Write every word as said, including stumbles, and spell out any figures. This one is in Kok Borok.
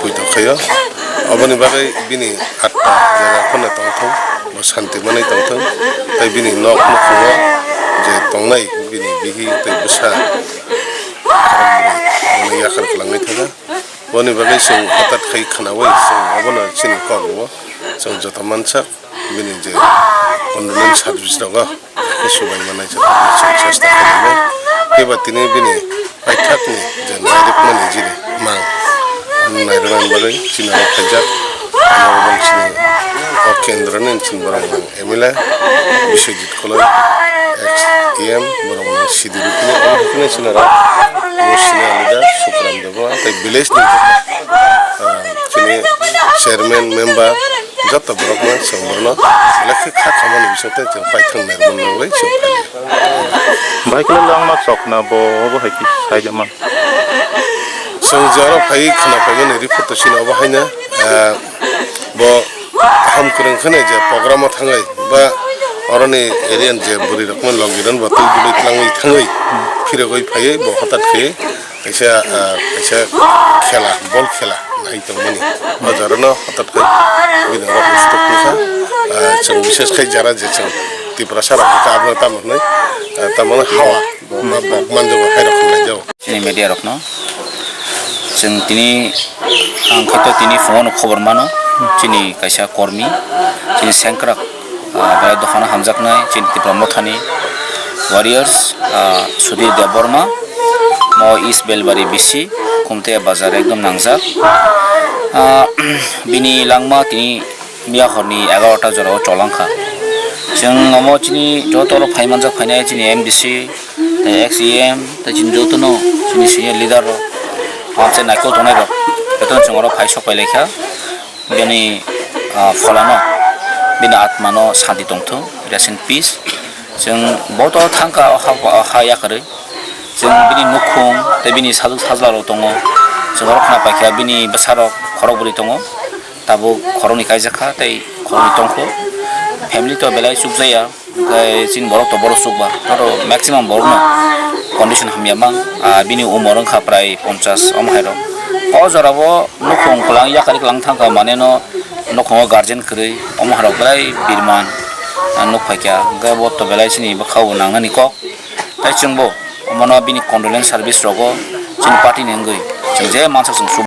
Puitok khaio. Aboni bagwi bini atta jaga phano tongthung, bo santi manwi tongthung. Tei bini nok nukhungo je tongnai bini bihi tei bwsa, khoroknwi bono yakhar kwlangwi thangkha. Boni bagwi chwng hwtat khai khwnaui chwng abono chini kok rwo. Chwng joto mansak bini je condolence service rogo khe subai manai chwng chesta khlainai. Phiba tini bini paithakni je nairwkmani jini mang nairwknani bagwi chini oro phaijak. Ano bang chini o kendroni chini borok mang M L A Biswajit Koloi, ex E M, borok mang sidi rukni, omo hukni sinara, bo senior leader Sukram Debbarma, tei village ni, ah, chini chairman, member, joto borok no chwng borok no lekha kha khamani bising tei chwng paithang nai rwmani bagwi chwng phai. Bai khe langma chokna bo obo hai khe sai jama. Chwng je oro phai khwna phaimani report to chini obo haino, ah, bo kaham kwrwng kheno je program o thangwi ba oroni area ni je bwrwi rok no logi rok bo twi bwlwi twlangwi thangwi phirogwi phaiwi bo hwtat khe kaisa, ah, kaisa khela, bol khela nai tongmani. O jora no hwtat khe bini rok ustok wngkha. Ah, chwng bishes khai jara je chwng Tiprasa rok khe abno tamo hwnwi, ah, tamo hawa ba bok manjago hai rok hwnlai jago. Chini media rokno chwng tini, ang khe to tini phone o khobor mano, chini kaisa kormi, chini sengkrak, ah, bai dophano hamjaknai chini Tipra Mothani warriors, ah, Sudhir Debbarma, mo East Belbari B C, Khumtei bazar ekdom nangjak. Ah, bini langma tini miya horni egarota jorao cholangkha. Chwng omo chini joto oro phai manjak phainai chini M D C, tei ex E M, tei chini jotono chini senior leader rok, amchai naikol tongnai rok, jotono chwng oro phai sok pai laikha. Bini, ah, pholano, bini atmano santi tongthung, rest in peace. Chwng boto thangkha o ha, o ha yakarwi. Chwng bini nukhung tei bini sajwk sajla rok tongo. Chwng oro khna paikha bini bwsarok khorok bwrwi tongo. Tabuk khoroknwi kaijak kha tei khoroknwi tongkho. Family to belai chukjaya, tei chini borok to borok chukba. Joto maximum borokno condition hamya mang. Ah, bini umor wngkha prai ponchas omo hai rok. O jorao nukhung kwlang yakarwi kwlang thangkha, mane no nukhungo guardian kwrwi omo hai rok belai birman, ah, nuk phaikha. Hwnkhe bo to belai chini bwkhao nangnani kok. Tei chwngbo omono bini condolence service rogo chini party ni wngwi chwng je mansak chwng sub-,